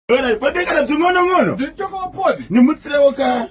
Alright, pane kana zvin'ono-ng'ono. Nditoka Nimutsirewo ka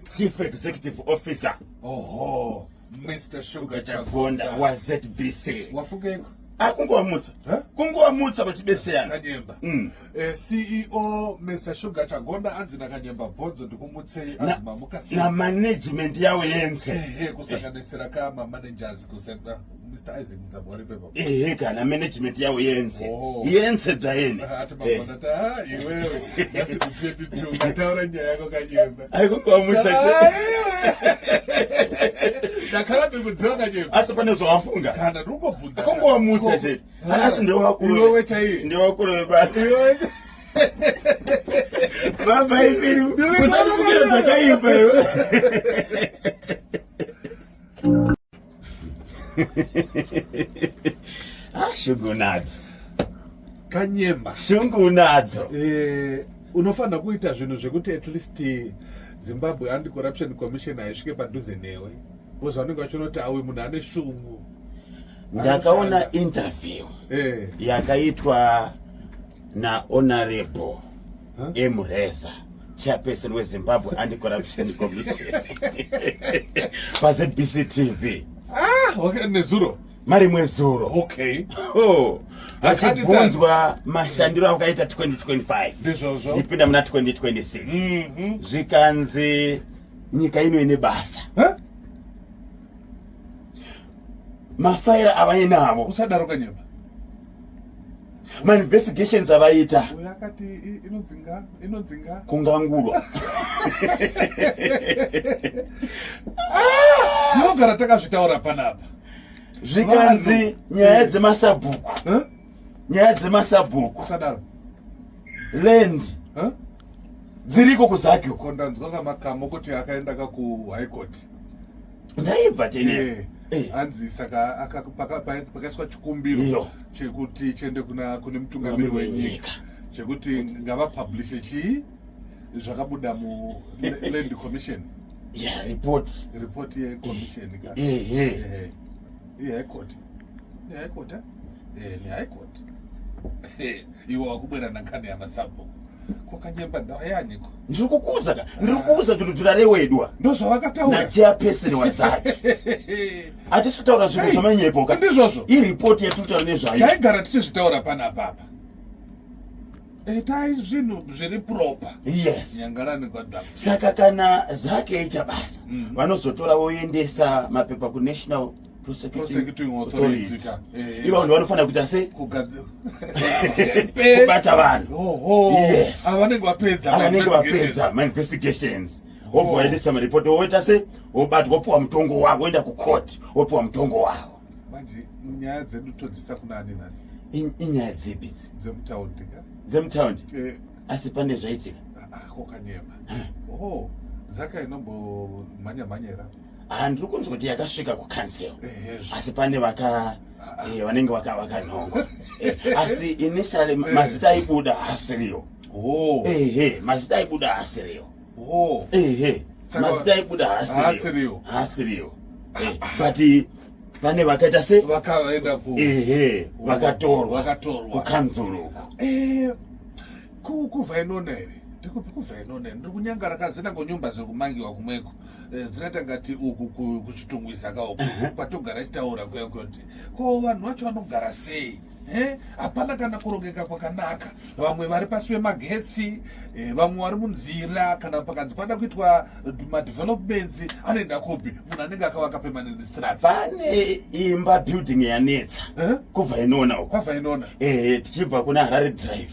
Chief Executive Officer. Oho, Mr. Sugar Chagonda wa ZBC. Wafungeko? Akungowamutsa. Kungowamutsa vachibeseyana. Kanyemba. Mm. Eh, CEO Mr. Sugar Chagonda anzi naKanyemba Bhonzo ndikumutsei anzi mamuka sei. Na management yawo yense. Ehe, kusanganisira ka ma managers kusenda Mr Isaac Mzabori pepa. Ehe kana management yawo yense. Oh. Yense dzvaene. Ati magona ta ah, iwewe. Nhasi 22 ngataura nyaya yako kanyemba. Aikungowamutsa. Ndakhala ndikudziwa kanyemba. Asi pane zvawafunga. Kana ndikungobvunza. Kungowamutsa chete. Asi ndewakuru. Iwewe chaiye. Ndewakuru vebasa. Iwewe. Baba ipiri. Usatifungira zvakaipa iwe. Ah, shungu nadzo kanyemba shungu nadzo eh, unofanira kuita zvinhu zvekuti at least eh, zimbabwe anti corruption commission haisvike padhuze newe because vanenge vachionoti awe munhu ane shungu ndakaona interview eh. yakaitwa nahonorable Huh? M Reza chairperson weZimbabwe Anti-Corruption Commission paZBC TV. Ah, okay, nezuro marimwe zuro okay oh, vachibvunzwa mashandiro akaita 2025 ndizvozvo zvichipinda muna 2026 mhm. zvikanzi nyika ino ine basa huh? mafaira avainavo usadaro kanyemba mainvestigations avaita akati inodzinga inodzinga kungangurwa ah! tinogara takazvitaura panapa zvikanzi nyaya dzemasabhuku nyaya dzemasabhuku usadaro land dziriko kuzaki uko ndanzwa kamakamo kuti akaenda ka kuhigh court ndaibva tene eh, eh. hanzi saka pakaiswa chikumbiro chekuti chiende kuna kune mutungamiri wenyika chekuti ngavapublishe chii zvakabuda muland commission yeah, report report yecommission ka ehe ihigh court nehigh court eh nehigh court iwe wakubwera nankani yamasabhuku kwakanyemba ndau yaniko ndiri kukuudza ka ndiri kukuudza kuti turarewedwa ndozvavakataura nachairperson wazaki hatisi kutaura zvinhu zvamanyepo ka ndizvozvo iripoti yatiri kutaura nezvayo taigara tichizvitaura panapapa itai zvinhu zviri proper yes nyangarani kwadha saka kana zake yaita basa mhm. vanozotora voendesa mapepa kunational prosecuting authority eh, ivo vanhu vanofanira kuita sei kubata vanhu yes avanenge vapedza avanenge vapedza mainvestigations wobva waendesa maripoti woita sei wobatwa wopiwa mutongo wako woenda kucourt wopiwa mutongo wako manje nyaya dzedu todzisa kuna ani nhasi inyaya dzipi idzi dzemutaundi ka dzemutaundi eh. asi pane zvaitika ah, ah, kokanyema oho zaka inombomhanya mhanyera handiri kunzwa kuti yakasvika kucouncil asi pane vaka eh, vanenge vakanhongwa eh, asi initially mazita aibuda haasiriwo oh. ehe mazita aibuda haasiriwo oh. ehe mazita aibuda haasiriwo haasiriwo eh, but pane vakaita se vakaenda ku ehe vakatorwa vakatorwa kukanzuru uko eh kuvainona here ndikupi kuvainona here ndiri kunyangara kazina ngonyumba dziri kumangiwa kumweko eh, dzinoita ngati uku kuchitungwiza ka uku kwatogara chitaura kuya kuti ko vanhu vacho vanogara sei Eh, hapana kana kurongeka kwakanaka vamwe vari pasi pemagetsi eh, vamwe vari munzira kana pakanzi kwada kuitwa madevelopments anoenda kupi munhu anenge akavaka permanent structure pane imba building yanetsa eh? kubva inona uko kwabva inona eh, tichibva kuna harare drive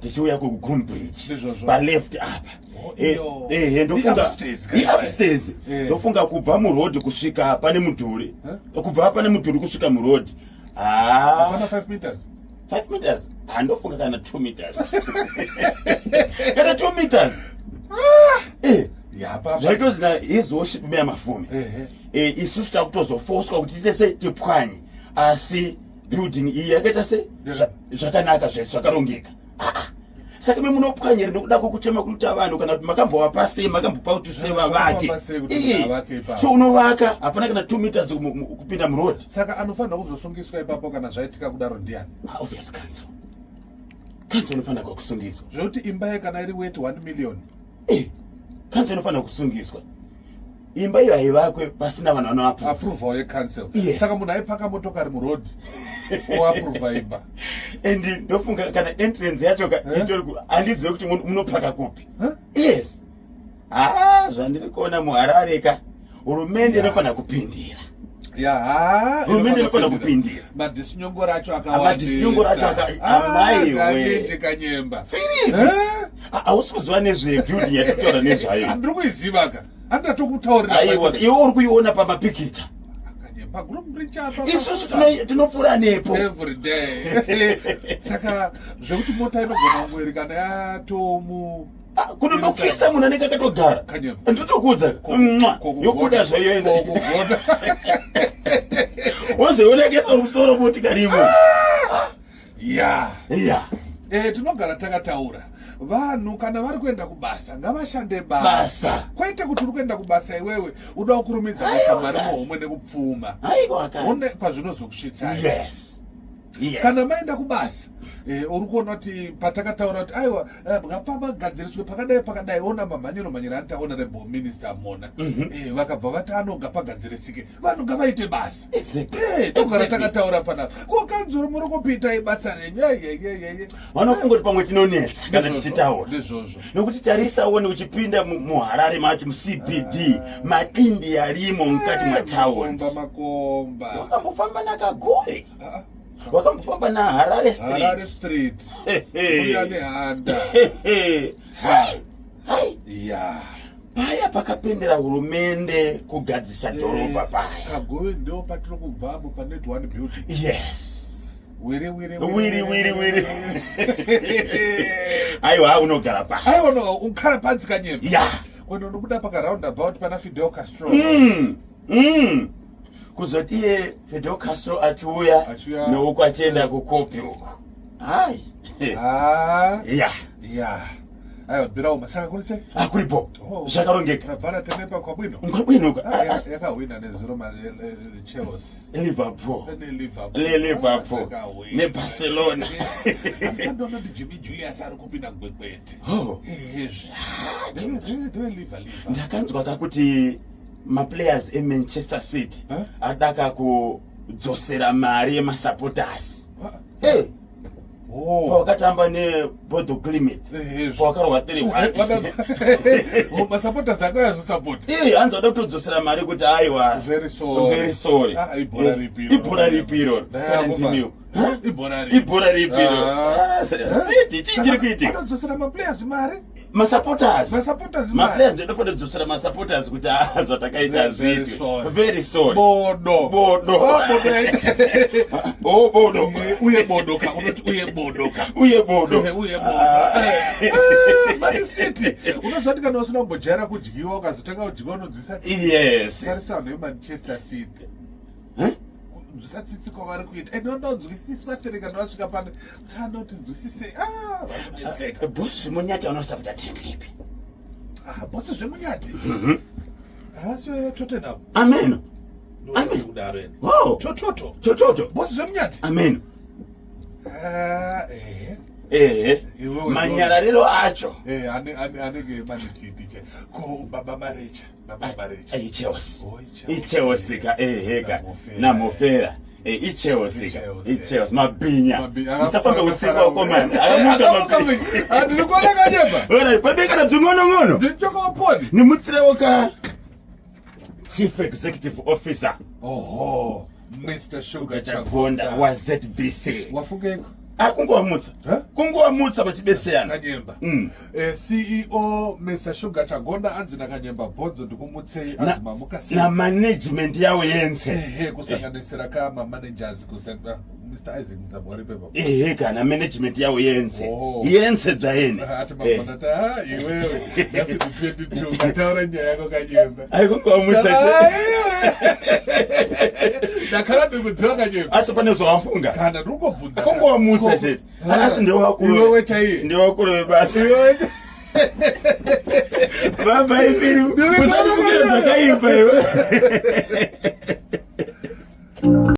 tichiuya kugroom bridge paleft apa Oh, ehe ndofunga iupstairs ndofunga kubva muroad kusvika pane mudhuri kubva pane mudhuri kusvika muroad hapana 5 meters 5 meters handofunga kana 2 meters kana 2 meters ah! eh zvaitozi na his worship meya mafume eh, isusu takutozofoswa kuti tiite se tipwanye asi building iyi yakaita se zvakanaka zvese zvakarongeka ah, ah. saka me munopwanyira nokuda kwokuchema kuita vanhu kana kuti makambovapa sei makambopa kuti sei vavake so unovaka hapana kana 2 meters kupinda muroad saka anofanira kuzosungiswa ipapo kana zvaitika kudaro ndiani ah, obvious council Kanzuru inofanira kusungiswa. Zvekuti imba ye kana iri worth 1 million. Eh, kanzuru inofanira kusungiswa. Imba iyo haivakwe pasina vanhu vanoapprove. Approval yecouncil. Yes. Saka munhu aipaka motokari muroad oapprova imba. And ndofunga kana entrance yacho ka Eh? itori handizivi kuti munopaka kupi. Huh? Yes. Ah, zvandiri kuona muHarare ka hurumende inofanira kupindira. Ya, Hurumende inofanira kupindira. Madhisinyongoro acho Madhisinyongoro acho amai we. akawandisa. Kanyemba. Philip! Eh? Hausi kuziva nezvebuilding yatiri nezvayo. Ndiri kuiziva ka. Handatokutaurira. Aiwa, iwe uri kuiona pamapikicha. Kanyemba group Isusu tinopfuura nepo. Every day. Saka zvekuti mota inogona kungoerekana yatomu Ah, kunonokisa munhu anenge akatogara. Kanyemba. Ndinotokuudza. Mwa, yokuda zvayoenda. Kokugona. Wozoionekeswa musoro motikari imo. Ya. Ya. Tinogara takataura vanhu kana vari kuenda kubasa ngavashande basa. Basa. Kwete kuti uri kuenda kubasa iwewe uda kukurumidza kuisa mari muhomwe nekupfuma. Aiwa ka. One kwazvinozokusvitsai. Yes. Yes. Kana maenda kubasa uri kuona kuti patakataura kuti aiwa ngapamagadziriswe pakadai pakadai, ona mamhanyiro mhanyiro anoita honorable minister Mona. Vakabva vati anoga pagadzirisike, vanhu ngavaite basa. Togara takataura panapa ko kanzuru muri kupita ibasa renyu ayeyeyeye. Vanofunga kuti pamwe tinonetsa kana tichitaura. Ndizvozvo. Nokuti tarisa uone uchipinda muHarare macho muCBD, madindi arimo mukati mataundi. Makomba makomba. Wakambofamba naKagore? Ah, ah. Wakambofamba naHarare Harare Street? Street. Uya nehanda. Hai, hai. Ya. Paya pakapendera hurumende kugadzisa dhorobha paya. Kagove ndo patiri kubvapo pane one building. Yes. Wiri wiri. Wiri wiri wiri. Aiwa, unogara pasi. Aiwa, no, ukhala pansi kanyemba. Ya. Kwenda unobuda paka roundabout pana Fidel Castro. Kuzoti iye Fidel Castro achiuya Achiuya. neuku achienda kukopi uku, hai. Ah. Ya. Ya. Aiwa, birauma saka kuri sei? Akuripo. Oh. Zvakarongeka. Rabvana tenepa kwabwino. Nkwabwino. Ah, yakahwina nezuro Chelsea. Liverpool. NeLiverpool. NeLiverpool. Ah, dzakahwina. NeBarcelona. Handisandiona kuti Jimmy Julius ari kupinda gwekwete. Oh. Ezvi. Ndewe Liver Liver. Ndakanzwa kakuti maplayers eManchester City Huh? adaka kudzosera mari yemasupporters. Ah. Hey, Oh. pawakatamba neBodo Glimt, Ezvi. pawakarohwa 3-1. Masupporters akayazosapota. Eh, hanzi vada kutodzosera mari kuti aiwa. Very sorry. Very sorry. Ah, ibhora ripi iroro? Ibhora ripi iroro? Dai, Kana akoma. ndimiwo. Ibhora ripi? Ibhora ripi iroro? Ah. Ah, City, chii chiri kuitika? Vanodzosera maplayers mari. Masupporters. Masupporters mari. Maplayers ndoda kudzosera masupporters kuti ah, zvatakaita Very zviitwe. sorry. Very sorry. Bodo. Bodo. Oh, bodo. Oh, bodo. Uye bodo ka unoti uye bodo ka. Uye bodo. Uye bodo. Ah. Man City. Unozati kana usina kumbojaira kudyiwa ukazotanga kudyiwa unonzwisa Yes. Tarisa vanhu veManchester City. Huh? Kunzwisa tsitsi kwavari kuita. Ende vanonzwisiswa sere kana vasvika pano. Tanoti nzwisise. Ah, vanonetseka. Boss Munyati anosapota team ipi? Ah, boss zvemunyati. Haasi Tottenham. Amen. Amen. Kudaro ene. Wow. Tototo. Tototo. Boss zvemunyati. Amen. Ah, eh. Ehe. Iwewe. Manyarariro acho. Anenge Man City che. Ko baba Marecha, baba Marecha. IChelsea. Oh, iChelsea. IChelsea ka ehe ka. Namofera. Namofera. IChelsea ka. IChelsea. IChelsea mabhinya. Musafambe usiku wakomana. Akamuka Akamuka. mabhinya. Andiri kuona kanyemba. Ora pabeka bzingono ngono. Ndinchoka waponi. Nimutsirewo ka Chief Executive Officer Oho, Mr. Sugar Chagonda Chagonda. wa ZBC. Wafungeko. Akungowamutsa. Huh? Kungowamutsa vachibeseyana. Kanyemba. CEO Mr. Sugar Chagonda anzi naKanyemba Bhonzo ndikumutsei anzi mamuka sei. Na management yawo yense. Ehe, kusanganisira ka managers kusanga Mr. Isaac Mzabori pepa. Ehe kana management yawo yense. Oh. Yense dzvaene. Ati mabona ta ah, iwewe nhasi ndi 22 ngataura nyaya yako Kanyemba. Aikungowamutsa. Ndakhala ndikudziwa Kanyemba. Asi pane zvawafunga. Kana ndikungobvunza. Kungowamutsa chete. Asi ndewakuru. Iwewe chaiye. Ndewakuru vebasa. Iwewe. Baba ipiri. Ndiri Usandifungire zvakaipa iwe.